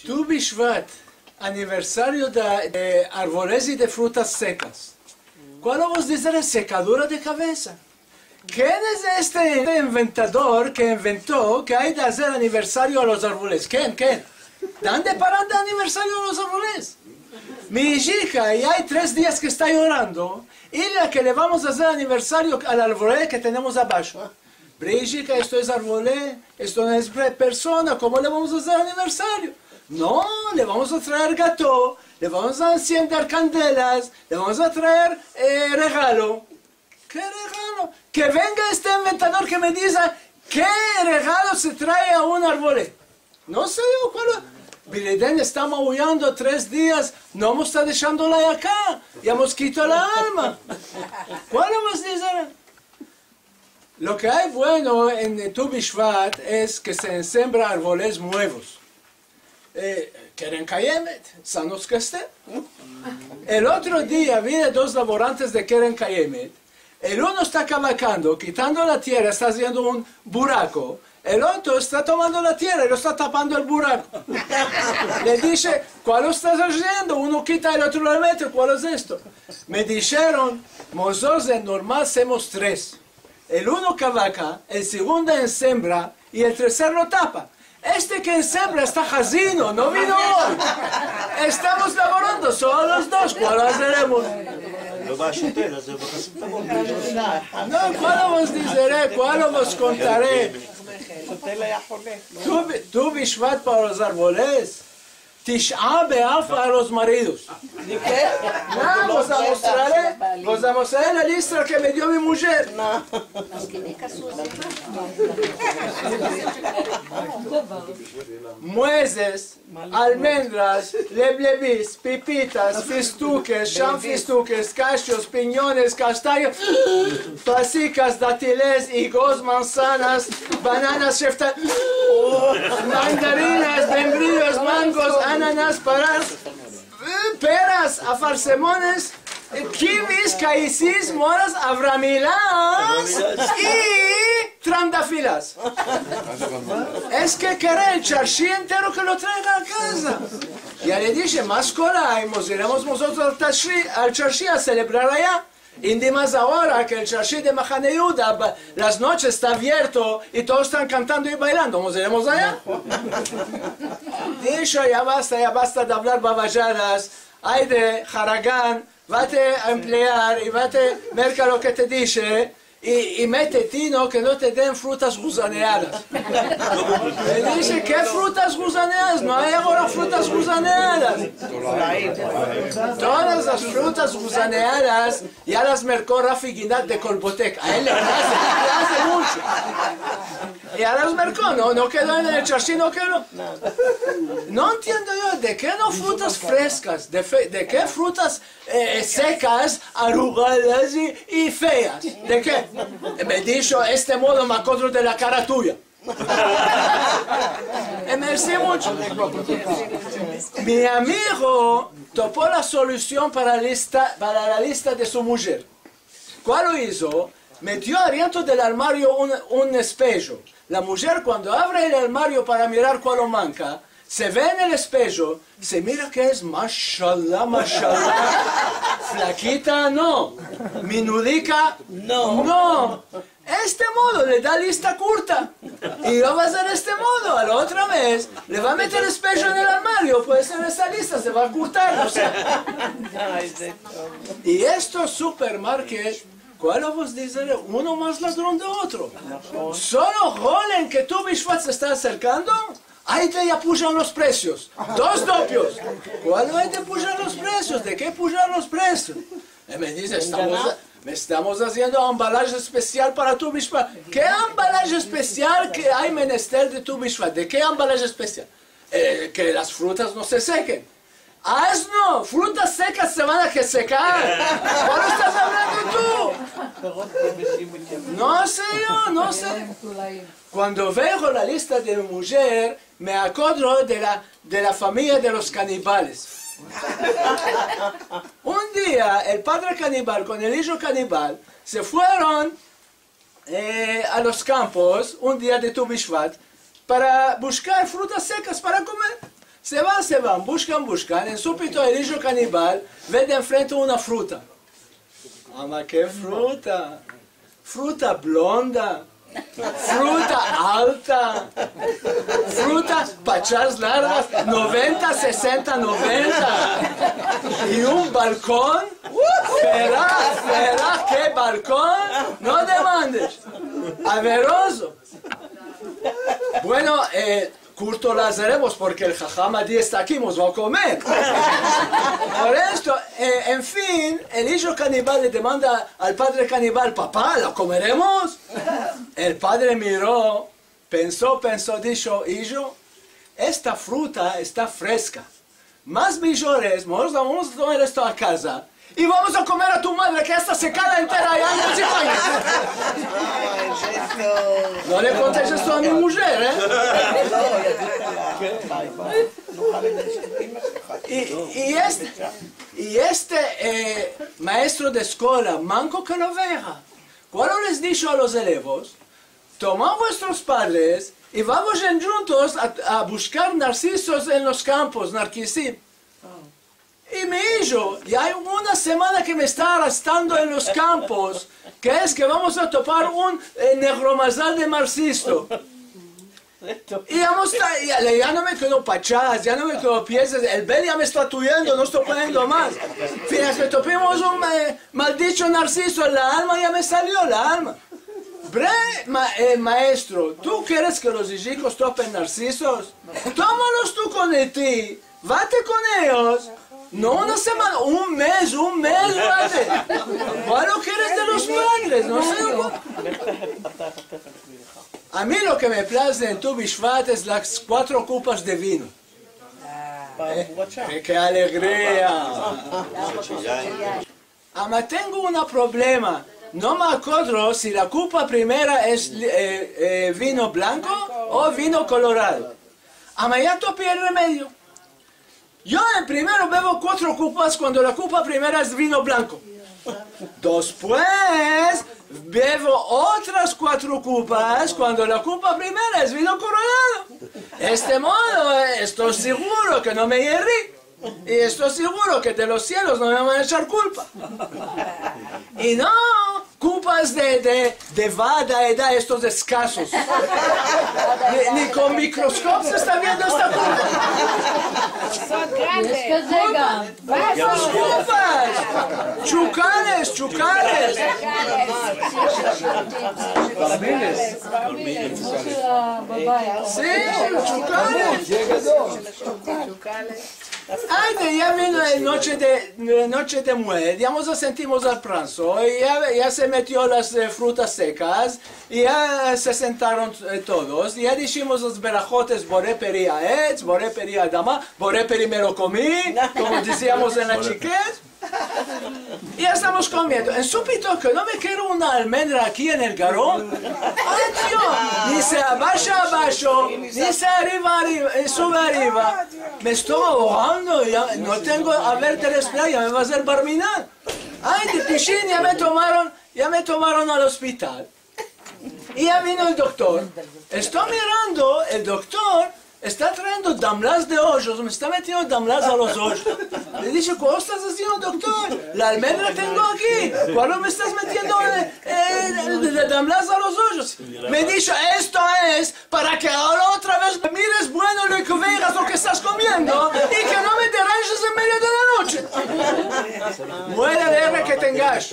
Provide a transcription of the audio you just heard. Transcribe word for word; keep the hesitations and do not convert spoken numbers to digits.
Tu Bishvat, aniversario de, de arvoles i de frutas sekas. Kualo vos dizere? Sekadura de kavesa. Ken es este inventador ke invento ke ay de azer aniversario a los arvoles? Ken, ken? Dande para dande aniversario a los arvoles? Mi ijika ya ay tres dias ke esta yorando, i la ke le vamos a azer aniversario al arvole ke tenemos abasho. Brishika, esto es arvole, esto no es pre-, persona, komo le vamos a azer aniversario? No, le vamos a traer gato, le vamos a ensiender kandelas, le vamos a traer, eh, regalo. Ke regalo? Ke venga este inventador ke me diza ke regalo se trae a un arvole. No se yo kualo. Biliden esta mauyando tres dias, no mos esta deshando la yaka, ya mos kito la alma. Kualo vos dizere? Lo ke ay bueno en Tu Bishvat es ke se ensembra arvoles muevos. Eh, Keren Kayemet, sanos ke esten. El otro dia vine dos lavorantes de Keren Kayemet. El uno esta kavakando, kitando la tierra, esta aziendo un burako. El otro esta tomando la tierra i lo esta tapando el burako. Le dishe, "Kualo estas aziendo? Uno kita, el otro le mete, kualo es esto?" Me disheron, "Mozotros de normal semos tres. El uno kavaka, el segundo ensembra i el terser lo tapa. Este ke ensembra esta hazino, no vino oy. Estamos lavorando solo los dos, kualo azeremos?" Lo va a chutar, lo va a chutar. No, kualo vos dizere, kualo vos kontare? Tu Bi-, Tu Bishvat para los arvoles. Tisha B'Av para los maridos. De ke? No, vos amostrare, vos amostrare la lista ke me dio mi mujer. No. Muezes, almendras, leblebis, pipitas, fistukes, shamfistukes, kashios, pinyones, kastanyas, pasikas, datiles, igos, mansanas, bananas, shefta-, mandarinas, membriyos, mangos, ananas, paras, peras, afarsemones, kivis, kayisis, moras, avramilas i trandafilas. Es ke kere el charshi entero ke lo traiga a kaza. Ya le dishe, mas kolay, mos iremos mozotros al charshi, al charshi a selebrar aya. Indi mas agora ke el charshi de Mahane Yehuda, ba-, las noches esta avierto i todos estan kantando i baylando, mos iremos aya. Disho, ya basta, ya basta de avlar bavayadas, ayde, haragan, vate a emplear i vate merka lo ke te dishe, i, i mete tino ke no te den frutas guzaneadas. Le dishe, ke frutas guzaneadas? No ay agora frutas guzaneadas. Todas las frutas guzaneadas ya las merko Rafi Ginat de Kolbotek. A el le plaze, le plaze muncho. Ya las merko, no, no kedo en el charshi, no kedo. No entiendo yo, de ke no frutas freskas, de fe-, de ke frutas eh, sekas, arugadas i, i feas? De ke? Me disho, este modo me akodro de la kara tuya. Eh, mersi muncho. Mi amigo topo la solusion para lista, para la lista de su mujer. Kualo izo? Metio adientro del armario un, un espejo. La mujer, kuando avre el armario para mirar kualo manka, se ve en el espejo, se mira ke es, mashallah, mashallah. Flakita, no. Minudika, no. No. Este modo le da lista kurta. I lo va a azer este modo. A la otra vez le va a meter espejo en el armario, puede ser esta lista se va a akurtar, no se. I estos supermarket, kualo vos dizere? Uno mas ladron de otro. Solo holen ke Tu Bishvat se esta aserkando, ayde ya pujan los presios. Dos dopios. Kualo ayde pujan los presios? De ke pujan los presios? Eh, me dize, estamos, estamos aziendo ambalaje espesial para Tu Bishvat. Ke ambalaje espesial ke ay menester de Tu Bishvat? De ke ambalaje espesial? Eh, ke las frutas no se seken. Asno, frutas sekas se van a ke sekar. Kualo estas avlando tu? No se yo, no se. Kuando veo la lista de mi mujer, me akodro de la, de la famiya de los kanibales. Un dia, el padre kanibal kon el ijo kanibal se fueron eh, a los kampos, un dia de Tu Bishvat, para bushkar frutas sekas para komer. Se van, se van, bushkan, bushkan, en supito el ijo kanibal ve de enfrente una fruta. Ama ke fruta! Fruta blonda, fruta alta, fruta pachas largas, noventa, sesenta, noventa. I un balkon, fera, fera, ke balkon, no demandes. Averozo. Bueno, eh, kurto las erevos, porke el haham Adi esta aki, mos va a komer. Por esto, eh, en fin, el ijo kanibal le demanda al padre kanibal: "Papa, la komeremos?" El padre miro, penso, penso, disho: "Ijo, esta fruta esta freska. Mas mijor es, mos vamos a komer esto a kaza i vamos a komer a tu madre, ke esta sekada entera ya no se koye." No le kontes esto a mi mujer, eh? I, i este, i este, eh, maestro de eskola, manko ke lo vea, kuando les disho a los elevos: "Tomad vuestros padres i vamos en djuntos a, a bushkar narsisos en los kampos, narkisim." I mi ijo, ya ay una semana ke me esta arrastrando en los kampos, ke es ke vamos a topar un, eh, negromazal de narsiso. I ya no esta, ya, ya no me kedo pachas, ya no me kedo pies, el bel ya me esta tuyendo, no esto podiendo mas. Finas ke topimos un, eh, maldicho narsiso, la alma ya me salio, la alma. Bre, ma-, eh, maestro, tu keres ke los ijikos topen narsisos? Tomalos tu kon ti, vate kon eyos. No una semana, un mez, un mez, vate. Kualo keres de los padres? No se lo ko-. A mi lo ke me plaze en Tu Bishvat es las kuatro kupas de vino. Eh, ke alegria! Ama tengo una problema. No me akodro si la kupa primera es, eh, eh, vino blanko o vino kolorado. Ama ya topi el remedio. Yo en primero bevo kuatro kupas kuando la kupa primera es vino blanko. Despues bevo otras kuatro kupas kuando la kupa primera es vino kolorado. Este modo, eh, esto siguro ke no me yerri. I esto siguro ke de los sielos no me van a echar kulpa. I no kupas de, de, de vada edad, estos eskasos. Ni, ni kon mikroskop se esta viendo esta kupa. Son grandes. Kupas. Chukales, chukales. Si, chukales. Ay, de, ya vino la noche de, la noche de Moed, ya mos sentimos al pranso, i ya, ya se metio las, eh, frutas sekas, i ya se sentaron, eh, todos, i ya dishimos las berahotes: "Bore peri aetz, bore peri adama, bore peri me lo komi", komo diziamos en la chikez. I ya estamos komiendo. En supito ke no me kero una almendra aki en el garon. Ay, Dio! Ni se abasha abasho, ni se arriva arriva, eh, sube arriva. Me esto ahogando, ya no tengo a ver de respirar, ya me va a azer barminan. Ay, de pishin ya me tomaron, ya me tomaron al ospital. I ya vino el doktor. Esto mirando, el doktor esta trayendo damlas de ojos, me esta metiendo damlas a los ojos. Le dishe: "Kualo estas aziendo, doktor? La almendra tengo aki. Kualo me estas metiendo, eh, eh, de, de damlas a los ojos?" Me disho: "Esto es para ke agora otra vez mires bueno lo ke veas lo ke estas komiendo i ke no me deranjes en medio de la noche." Muera de hambre ke tengas.